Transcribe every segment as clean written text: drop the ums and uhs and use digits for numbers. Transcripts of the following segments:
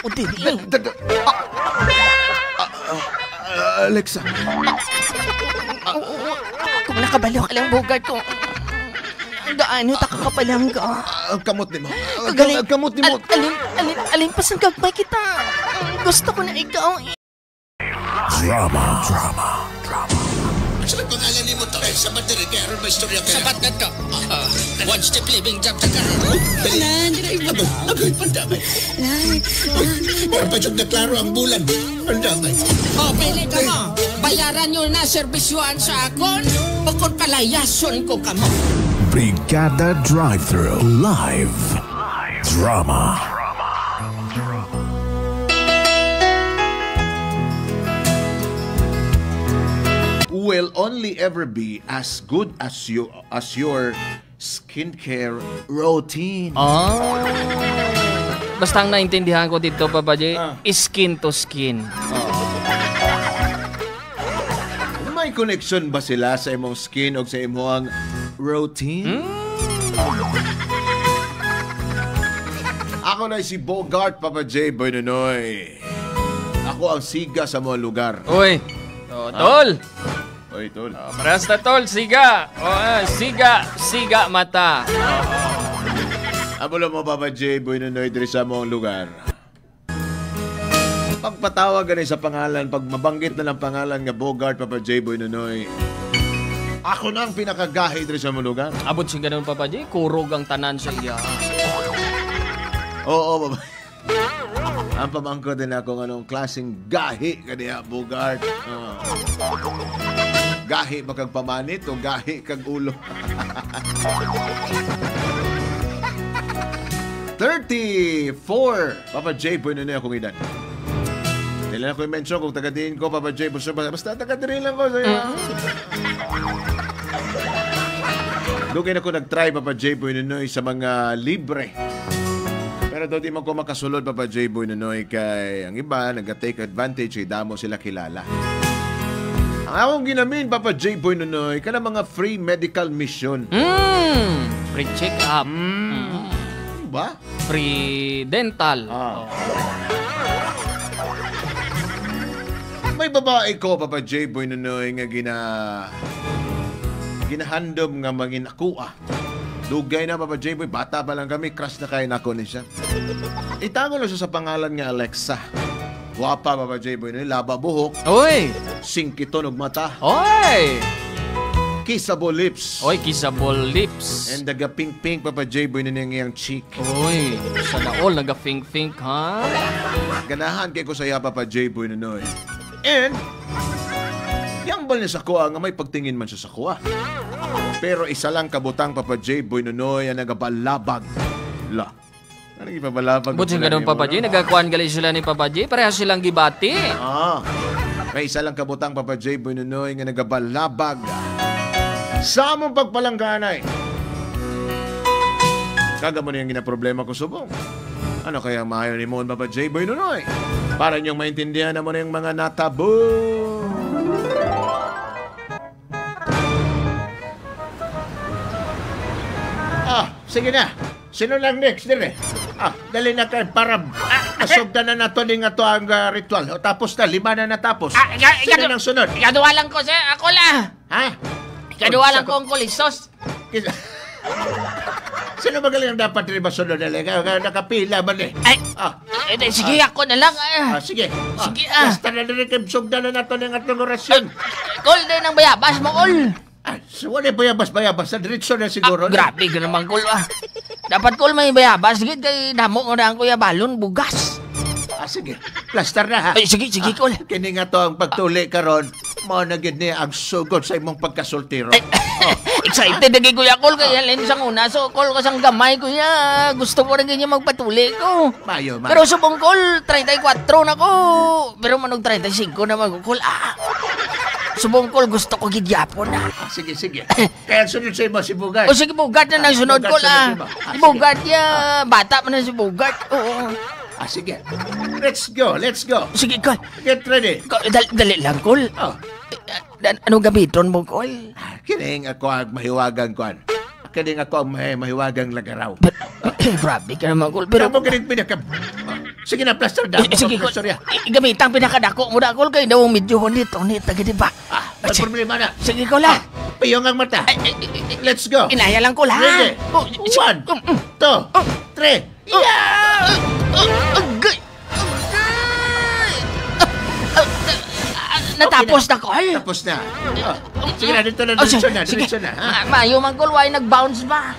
Ako diri. Alexa. Kung nakabalo ka lang, Bogart, kung gaano ta kakapalangga. Ang kamot nimo. Kagaling. Ang kamot nimo. Alin pa sa gagmay kita. Gusto ko na ikaw. Drama. Drama. Drama. Sa pangalan nimo to? Sabat diri kay aron maistorya kay. Sabat na to. One step living job sa karon. Lan, Agoy, agoy, pandamay. Lan, Mura pa jud na klaro ang bulan. Pandamay. Oh, pili ka mo. Bayaran nyo na serbisyuan sa akon. Bukod palayason ko kamo. Brigada Drive-Thru Live. Drama. Will only ever be as good as you as your skincare routine. Ah. Basta ang naintindihan ko dito, Papa J, skin to skin. May connection ba sila sa imong skin o sa imong routine? Ako na si Bogart, Papa J. Boy Nonoy. Ako ang siga sa mga lugar. Uy, oh, tol. Oy, tol. Oh, parehas na, tol, siga. Oh, siga, siga mata. Amo lang mo, Papa J. Boy Nonoy, diri sa mong lugar. Pagpatawag gani sa pangalan, pag mabanggit na lang pangalan nga Bogart, Papa J. Boy Nonoy, ako na ang pinakagahi diri sa mong lugar. Abot siya ganun, Papa J, kurog ang tanan sa iya. Oo, Papa. Ang pamangko din ako anong klaseng gahi kaniya, Bogart. Gahi ba kag pamanit o gahi kag ulo? 34! Papa J, po yun na akong edad. Dili na ko i-mention kung taga-diin ko, Papa J. Basta taga-diin lang ko sa'yo. Dugay na ko nag-try, Papa J. Boy Nunoy, sa mga libre. Pero daw di man ko makasulod, Papa J. Boy Nunoy, kay ang iba, nag-take advantage, kay damo sila kilala. Ang akong ginamin, Papa J. Boy Nunoy, kana mga free medical mission. Free check-up. Ba? Free dental. Ah. Oh. May babae ko, Papa J. Boy Nunoy, nga ginahandom nga mangin ako ah. Dugay na, Papa J. Boy, bata pa lang kami, crush na kayo nako ni siya. Itango lang siya sa pangalan nga Alexa. Guwapa, Papa J. Boy Nunoy, laba buhok. Oy! Singkiton og mata. Oy! Kissable lips. Oy, kissable lips. And naga-pink-pink, Papa J. Boy Nunoy, ang iyang cheek. Oy, sa naol, naga-pink-pink, ha? Ganahan kay ko saya, Papa J. Boy Nunoy. And, yambal niya sa kuha nga may pagtingin man siya sa kuha. Pero isa lang kabutang, Papa J. Boy Nunoy, ang nagabalabag. La. Anong ipabalabag? Buti ganun, Papa J. Nagakuan gali sila ni Papa J. Parehas silang gibati. Ah. May isa lang kabutang, Papa J. Boy Nunoy, nga nagabalabag. Sa among pagpalangganay. Kaga mo na yung ginaproblema ko subong. Ano kaya maayo ni Mon, Papa J. Boy Nunoy? Para niyong maintindihan na mo na yung mga natabo. Ah, sige na. Sino lang next dire? Ah, dali na kayo para masugdan na nato ni nga to ang ritual. O, tapos na, 5 na natapos. Sino nang sunod? Ikaduwa lang ko, sir. Ako la. Ha? Ikaduwa lang ko ang kulisos. Sino magaling ang dapat rin masunod na lang? Nakapila man eh. Ay, sige, ako na lang. Sige. Sige, Basta na rin kayo, sugdan na nato ng atong orasyon. Kol din ang bayabas mo, kol. So, wala bayabas-bayabas. Sa diretso na siguro. Grabe ka naman, kol. Dapat, kol, may bayabas. Sige, kay damo ko na ang kuya balon, bugas. Sige. Plaster na, ha? Ay, sige, sige, kol. Kini nga to ang pagtuli karon. Mao na gid ni ang sugod sa imong pagkasultiro. Ay, excited na gid kuya, kol. Kaya lensang una. So, kol, kasang gamay, kuya. Gusto ko rin ganyan magpatuli ko. Mayo, mayo. Pero subong, kol, 34 na ko. Pero manog 35 na mag, kol. Subong, kol, gusto ko gigyapon na. Sige, sige. Kaya sunod sa imo si Bugart. O sige, Bugart na nang sunod, kol. Bugart sunod Bugart, ya. Bata pa na si Bugart. Oo. Sige. Let's go, let's go. Sige, kol. Get ready. Kol, dali lang, kol. Oh. Anong gamiton mo, kol? Kining ako ang mahiwagang kwan. Kining ako ang mahiwagang lagaraw. Grabe ka naman, kol. Pero Pero mo kining pinaka... Sige na, plaster da. Sige, kol. Plaster ya. Gamit ang pinakadako mo da, kol. Kay daw medyo honit-honit. Di ba? Ah, may problema na. Sige, kol ha. Piyong ang mata. Let's go. Inaya lang, kol ha. Ready. Oh, 1, 2, 3. Yeah! Agay! Natapos na, kol. Tapos na. Sige na, dito na, dito na, dito na. Mayo man, kol, why nag-bounce ba?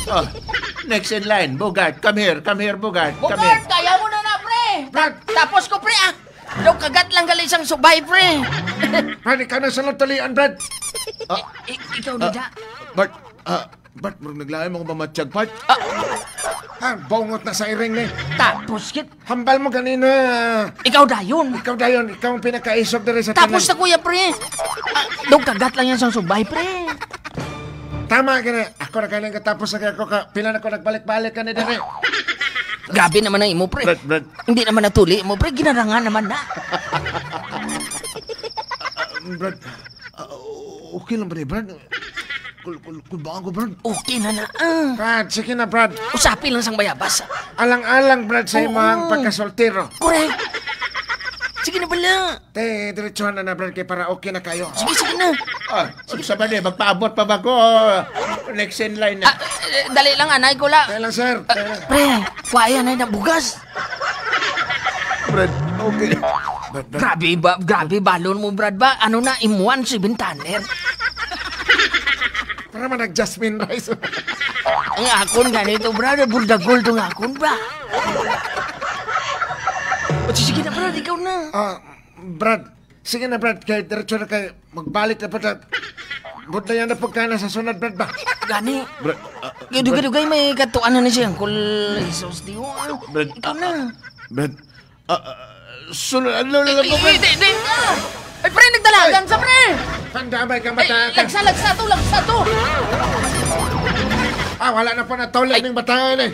Oh, next in line, Bogart. Come here, Bogart. Bogart, kaya mo na, pre. Tapos ko, pre, ah. Daw kagat lang gali isang subay, pre. Brad, ikaw na sa tulian, Brad. Ikaw na da. Bart, Bart, naglaim ako mamatsyag, Bart. Bongot na sa iring ni. Tapos, kit. Hambal mo ganina. Ikaw dayon. Ikaw dayon. Ikaw ang pinakaisog diri sa tanan. Tapos na, kuya, pre. Daw kagat lang yan sa subay, pre. Tama, gani. Ako na galing katapos na ako ka. Pila na ko nagbalik-balik ka ni diri. Grabe naman ang imo, pre. Brad. Hindi naman natuli mo, pre. Ginarangan naman na. Brad, okay lang ba ni, Brad? Kulbaan ko, Brad. Okay na na. Brad, sige na, Brad. Usapin lang sang bayabas. Alang-alang, Brad, sa imong pagkasoltero. Correct. Sige na pala. Te, diretsuhan na, Brad, kay para okay na kayo. Sige na. Sige sa ba magpaabot pa ba ko? Next in line na. Dali lang, anay ko lang. Dali lang, sir. Pre, kuwaya na yung bugas. Brad, okay. Brad. Grabe, balon mo, Brad ba? Ano na, imuan si Bintaner. Para man nag-jasmine rice. Ang akon ganito, Brad. Buldagol tong akon ba? Sige na, Brad. Ikaw na. Brad, sige na, Brad. Kaya diretso na kayo. Magbalik na pa. Budlayan na pagkana sa sunod, Brad ba? Gani. Brad, dugay-dugay may katuan na siya. Angkol Jesus, di mo. Brad, ikaw na. Brad, sunod. Ano na lang ko, Brad? Hindi. Ay, pre, nagdalagan sa pre. Pandamay ka, mata. Lagsa to. Wala na po natulog ng bataan eh.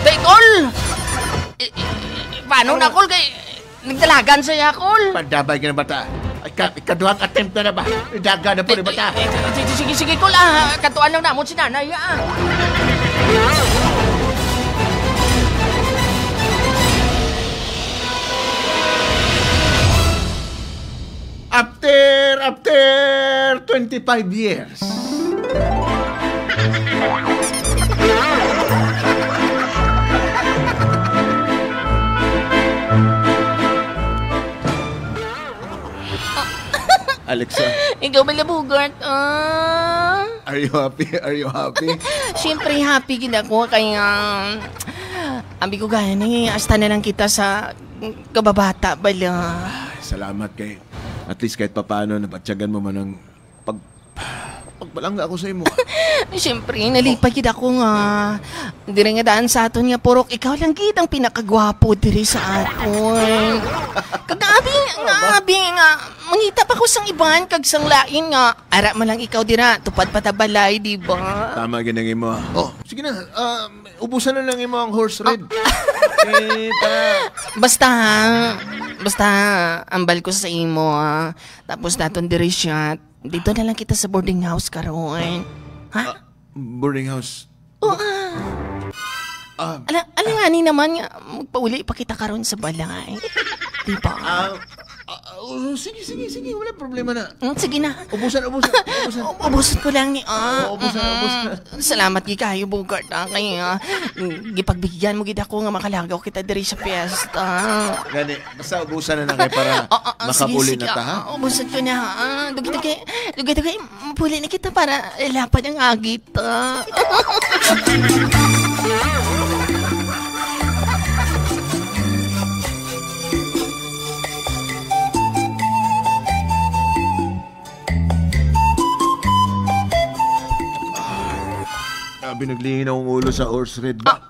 Take all! Paano na, Kol? Kay nagdalagan siya, Kol. Pandamay ka ng bata. Ikaduhang attempt na ba? Idaga na po ni bata. Sige, Kol. Katuan lang namon si nanay. After 25 years. Alexa. Ikaw ba, Bogart? Are you happy? Are you happy? Siyempre, happy gid ako. Kaya, ambi ko gaya ni, hasta na lang kita sa kababata bala. Salamat kay. At least kahit papaano, nabatyagan mo man ang pagbalangga ako sa imo. Siyempre, nalipay gid ako nga. Diri nga daan sa aton nga purok, ikaw lang gid ang pinakagwapo diri sa aton. Kagabi nga, mangita pa ko sang iban kag sang lain nga. Ara man lang ikaw dira, tupad patabalay, di ba? Tama gid ang imo. Oh, sige na. Ubusan na lang imo ang horse red. Eh, para Basta ambal ko sa imo. Tapos naton diri siya. Dito na lang kita sa boarding house karon. Ha? Boarding house. Oo. Alang ani naman nga magpauli pa kita karon sa balay. Di ba? Sige. Wala problema na. Sige na. Ubusan. Ubusan ko lang ni. Ubusan. Salamat gi kayo, Bogart. Kaya gipagbigyan mo gid ako nga makalagaw kita diri sa piyesta. Gani, basta ubusan na lang kay para makapuli na ta, ha? Ubusan ko na. Dugay-dugay, mapuli na kita para lapad ang agit. Binaglingin akong ulo sa horse red ba?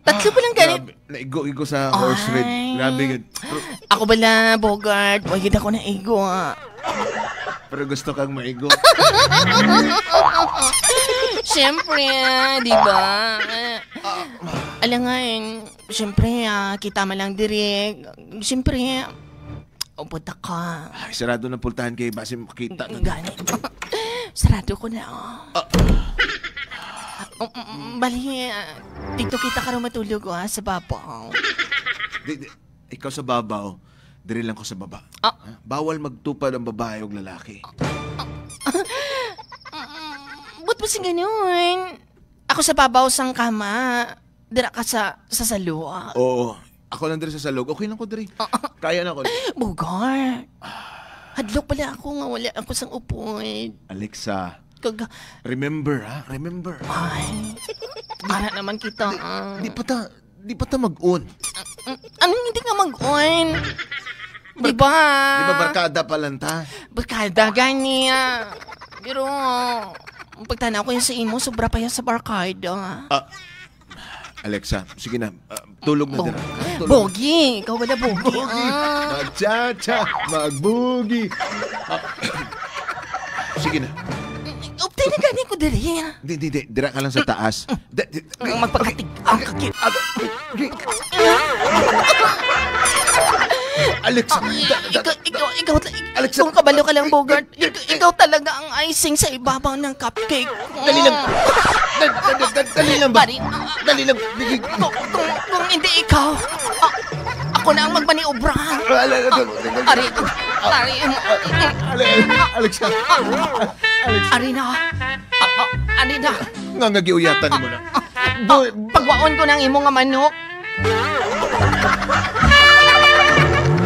Tatlo pa lang ganit. Naigo-igo sa horse red. Grabe. Ako bala, Bogart. Wag ako na igo. Pero gusto kang maigo. Siyempre, di ba? Alam nga, siyempre, kita man lang direk. Siyempre, Upod ka. Ay, sarado ng pultahan kay base makita. Gani. Sarado ko na. Bali, dito kita ka matulog sa babaw. Di, ikaw sa babaw, diri lang ko sa baba. Bawal magtupad ang babae o lalaki. Ba't ba si ganun? Ako sa babaw sang kama. Dira ka sa salua. Oo. Ako lang diri sa salog. Okay lang ko diri. Kaya na ko. Bugar. Hadlok pala ako nga wala ako sang upoy. Alexa, remember ha? Remember. Ay, para naman kita. Di pa ta mag-on. Anong hindi ka mag-on? Di ba? Di ba barkada pa lang ta? Barkada, ganyan. Pero, pagtanaw ko yun sa imo, sobra pa yan sa barkada. Alexa, sige na. Tulog na dira. Bogi! Ikaw wala bogi. Bogi! Mag-cha-cha! Mag-boogie! Sige na. Uptay na gani ko diri. Hindi. Dira ka lang sa taas. Magpakatig. Alexa! Ikaw, Alexa! Kung kabalo ka lang, Bogart, ikaw talaga ang icing sa ibabaw ng cupcake. Dali lang! Dali lang ba? Dali lang! Kung hindi ikaw, ako na ang magmaniobra. Ari! Alexa! Ari na! Ari na! Nga ngagiuyatan mo na. Pagwaon ko ng imo nga manok.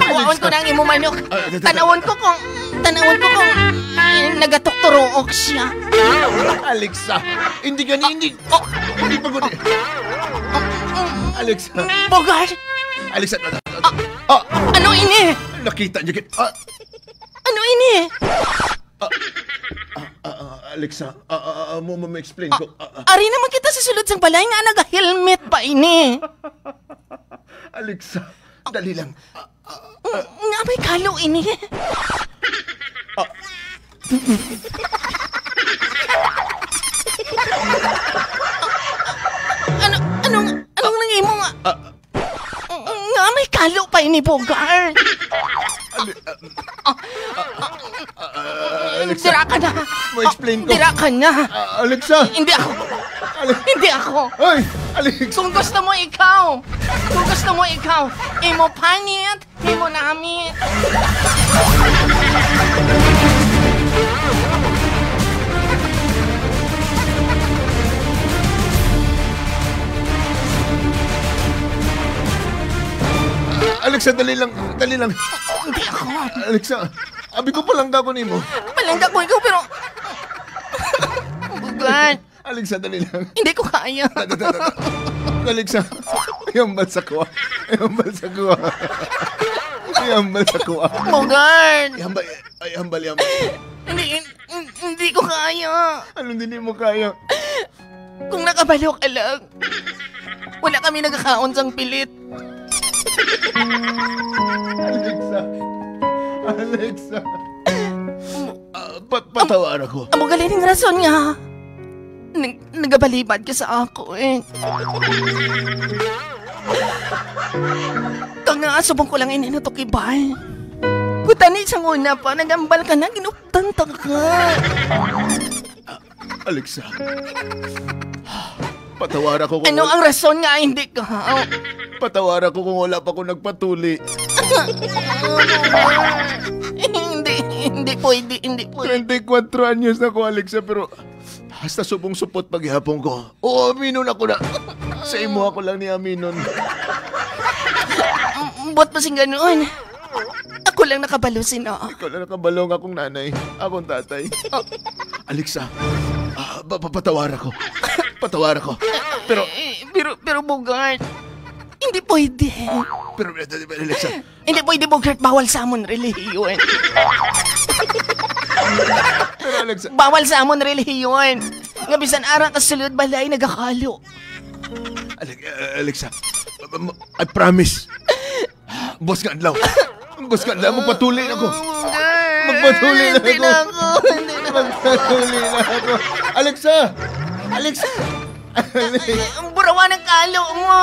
Pagwaon ko ng imo manok. Tanawon ko kung nagatukturook siya. Alexa, hindi ka hindi. Hindi pa guni. Alexa. Bogart. Alexa. Ano ini? Nakita niya. Ano ini? Alexa, mo ma-explain ko. Ari naman kita sa sulod sang balay nga naga-helmet pa ini. Alexa, dali lang. Nga may kalo ini. Anong nangimo nga? Nga may kalo pa ini, Bogart. Alexa. Dira ka na. Ma-explain ko. Dira ka na. Alexa. Hindi ako. Hindi ako. Ay, Alexa. Kung gusto mo ikaw. Imo panit, imo namit. Alexa, dali lang. Hindi ako. Alexa, abi ko palangga ko nimo. Palangga ko ikaw, pero... Bugad. Alexa, dali lang. Hindi ko kaya. Alexa, ayambal sa kuha. Bugad. Ayambal. Hindi ko kaya. Anong hindi mo kaya? Kung nakabalo ka lang, wala kami nagkakaon sang pilit. Alexa. Patawar ako. Amo galing rason nga. Nagabalibad ka sa ako eh. Kang nga, subong ko lang ininutukibay. Kutani siyang una pa, nagambal ka na, ginuptan ta ka. Alexa, patawar ako kung... Ano ang rason nga hindi ka? Patawar ako kung wala pa ako nagpatuli. Hindi pwede. 24 anyos na ko, Alexa, pero hasta subong supot paghihapon ko. Oo, aminon ako na. Sa imo ako lang ni aminon. Ba't pa sing ganoon? Ako lang nakabalusin, ah. Ikaw lang nakabalong akong nanay, akong tatay. Alexa, patawar ako. Patawar ako. Pero Bogart, hindi pwede. Pero, Alexa. Hindi pwede, Bogart. Bawal sa amon relihiyon. Pero, Alexa. Bawal sa amon relihiyon. Nga bisan arang kasulod balay nagakalo. Alexa, I promise. Boss ka adlaw. Boss ka adlaw, magpatuloy na ako. Magpatuloy na ako. Magpatuloy na ako. Alexa! Alexa! Ang burawa ng kalo mo!